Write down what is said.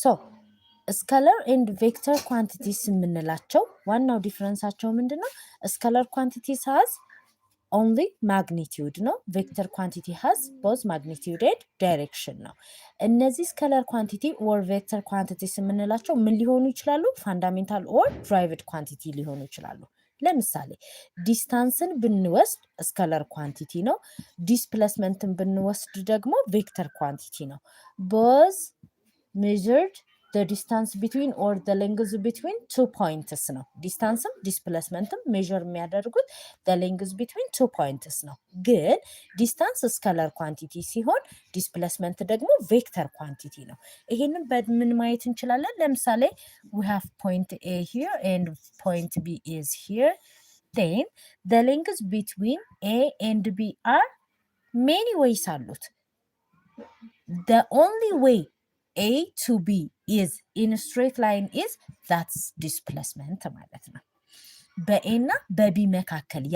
So scalar and vector quantities የምንላቸው ዋናው difference ኣቸው ምንድን ነው? Scalar quantities has only magnitude ነው። Vector quantity has both magnitude and direction ነው። እነዚህ scalar quantity or vector quantities የምንላቸው ምን ሊሆኑ ይችላሉ? Fundamental or derived quantity ሊሆኑ ይችላሉ። ለምሳሌ distance ን ብንወስድ scalar quantity ነው። Displacement ን ብንወስድ ደግሞ vector quantity ነው። Both measured the distance between or the length between two points ነው። Distance ም displacement ም measure የሚያደርጉት the length between two points ነው። ግን distance scalar quantity ሲሆን displacement ደግሞ vector quantity ነው። ይሄንን በምን ማየት እንችላለን? ለምሳሌ we have point A here and point B is here. Then the length between A and B are many ways አሉት። The only way A to B is in a straight line is, that's displacement ማለት ነው። በ A እና በ B መካከል